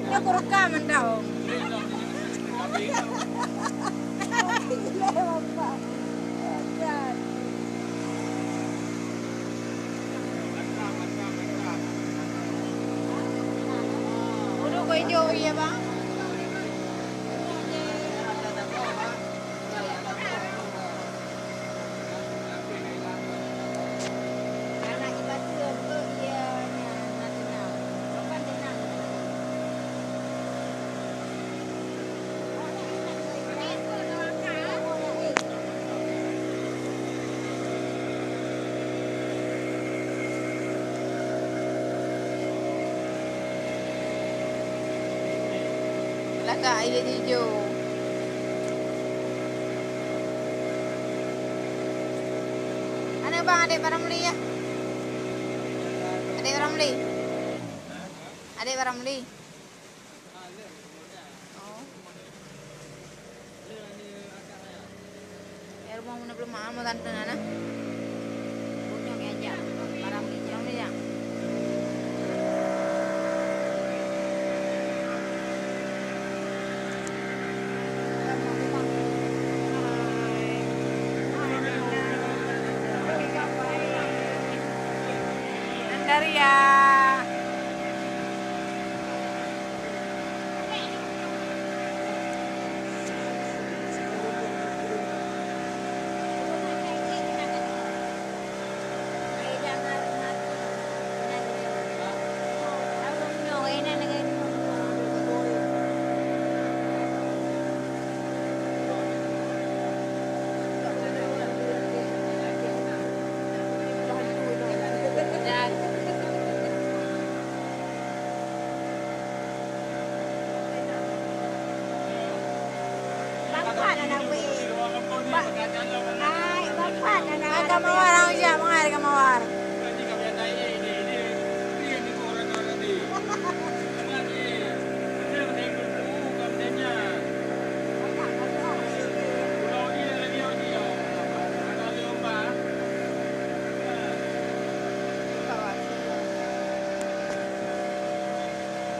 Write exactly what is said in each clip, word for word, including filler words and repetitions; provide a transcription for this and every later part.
Nyoe kurekam mantong. Udah kau hijau iya, Bang. Lagak air jijô. Mana bang, adik Baramli ya? Adik Baramli? Adik Baramli? Oh. Ya, rumoh meunan belum mahal, mau tante nana. Bunyong ya, jak. Barang ni, barang ni, jak. Nandaria. Bapak na na weh. Ba-, hai, bapak na na. Ka mawar, hana ujak, mawar, ka mawar.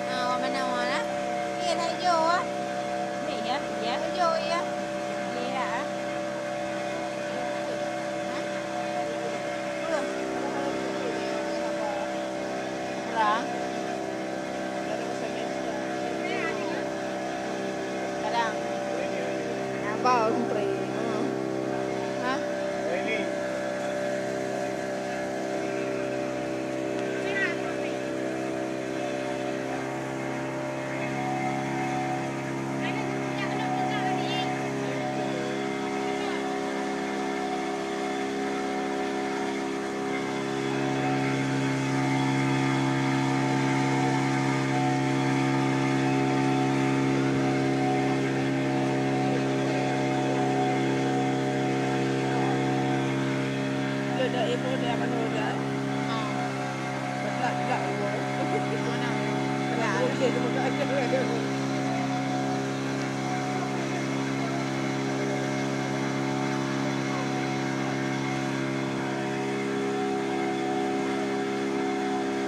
Ah, awak mana awak lah? Iya, nak hijau ah. Ni ya, ya. Hijau ya. Iya. Ha? Apa? Murah. Kadang. Abang free. Hmm. Ha?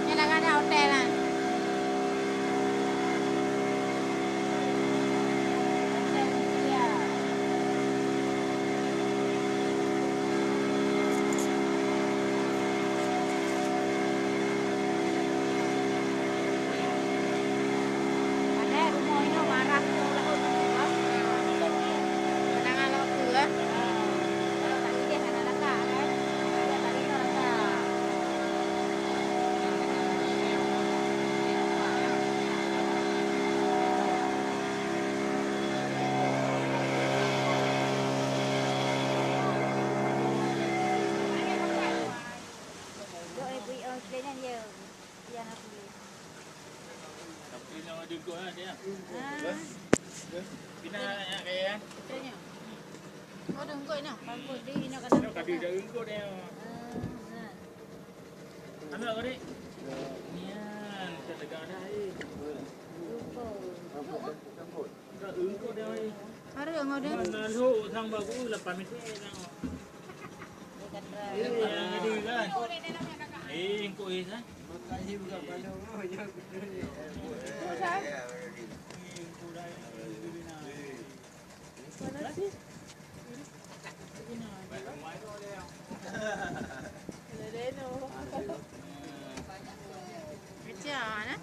Nyan na hotel nyan. Tapi nak ada kau lah dia. Ah. Pina nak kaya kan? Betul nya. Oh, dah engkau ina. Bangkut dia ina kata. Nak kadu dah engkau dia. Ah, ha. Anak kau ni? Nian, kita tegang dah, eh. Engkau. Engkau. Hari yang ada. Mana lu sang bagus lapan meter sang. Dia kata. Eh, yang ada kan? Eh, engkau eh kan? Mana sih? Ada deno. Kecil, nah.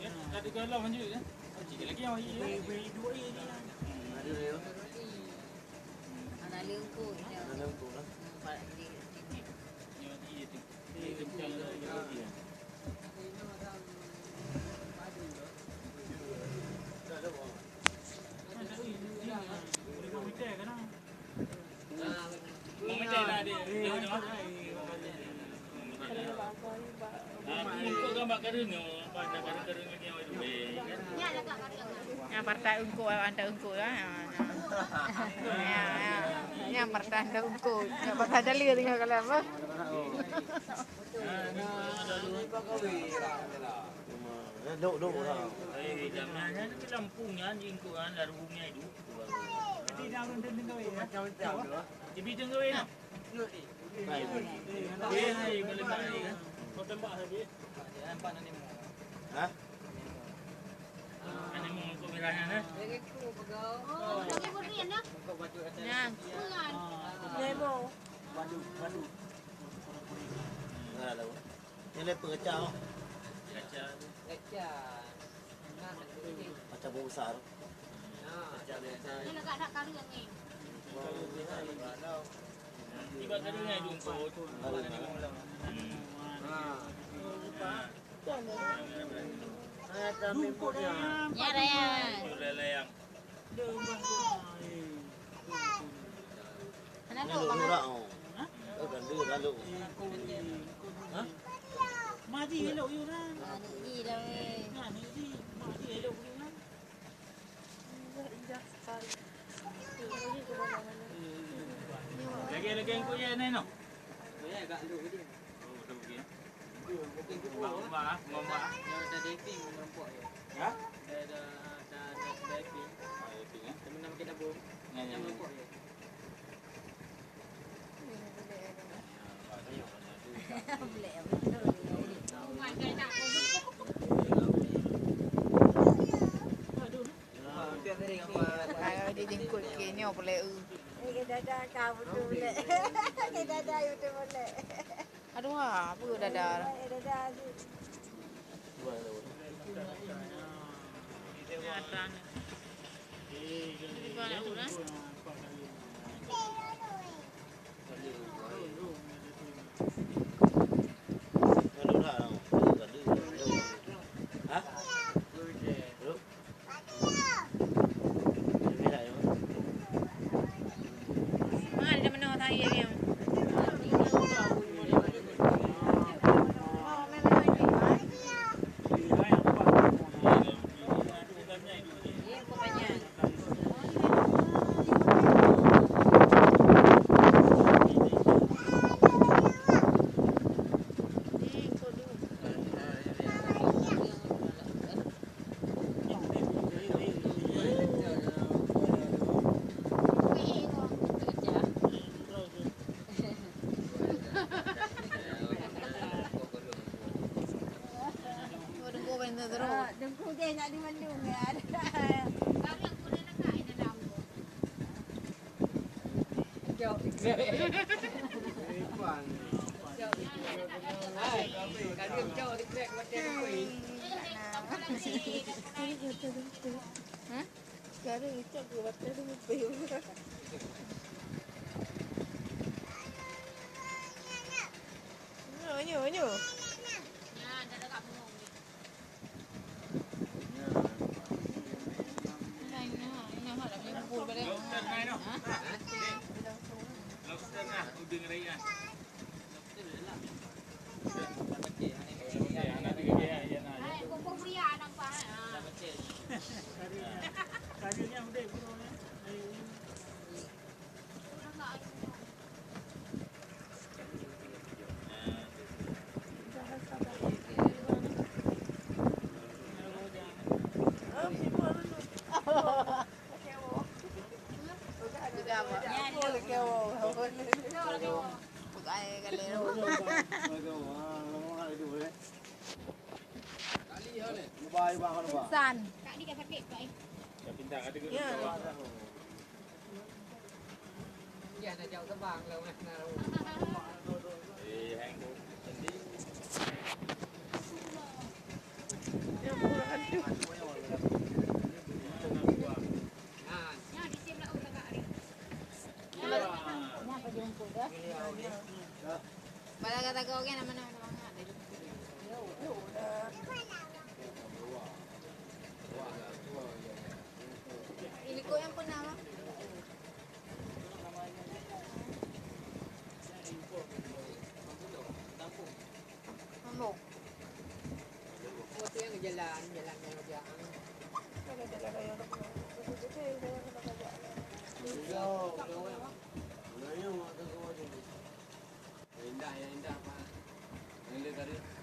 Ada lengkung. Ada lengkung lah. Yang partai ungkuk, partai ungkuk, ya. Ya, ya. Yang partai ungkuk, yang partai dalil tinggal kalam, apa? Dok, dok, dok. Eh, jangan, jangan di Lampung, jangan di Ingkuk, jangan di Lampung, ya, itu. Jadi dah urun tengah, ya. Macam-macam tu, ah. Jadi tengah, ya. Hai. Eh, hai, boleh balik, ya. Kau tembak habis. Nampak nak nemu. Hah? Nak nemu kau merahnya, nah. Oh, dah kebun ni, ya, nah. Nah. Nemo. Waduh, waduh. Nah, lalu. Ini peureucah. Macam besar. Tiba kali ni jumpa. Ya, dah. Hana lok, Bang. Lok, lok, oh. Hah? Kan dia dah lok. Hah? Mari elok you lah. Mari lah, weh. Mari, mari elok you lah. Lagi, lagi yang kuya ni, no? Oh, dah pergi, ya? Ngomong, ngomong, ngomong. Yang ada diving, merempok, ya? Ya? Ada, ada, ada, ada diving. Ah, diving, ya? Temen nama kita, Bu. Ya, ya, ya. Yang merempok, ya? Ayo, dia jengkut ke nyoe pulai, eu. Eh, ke dada kau betul, Lek. Ke dada, betul, Lek. Aduh, ha, apa dada? Eh, dada, asyik. Dengku deh nak dimandung, ya. Hah? Sekarang Icok ke mata dia muka. Nyo, nyo, nyo. Lobster nah, udeng raya. Insan. Bala gata kau kan nama-nama mangat. Ini kau yang pernah, Bang? Mabuk. Waktu yang jalan, jalan, jalan, jalan. Indah, ya indah, Pak. Yang dia tadi.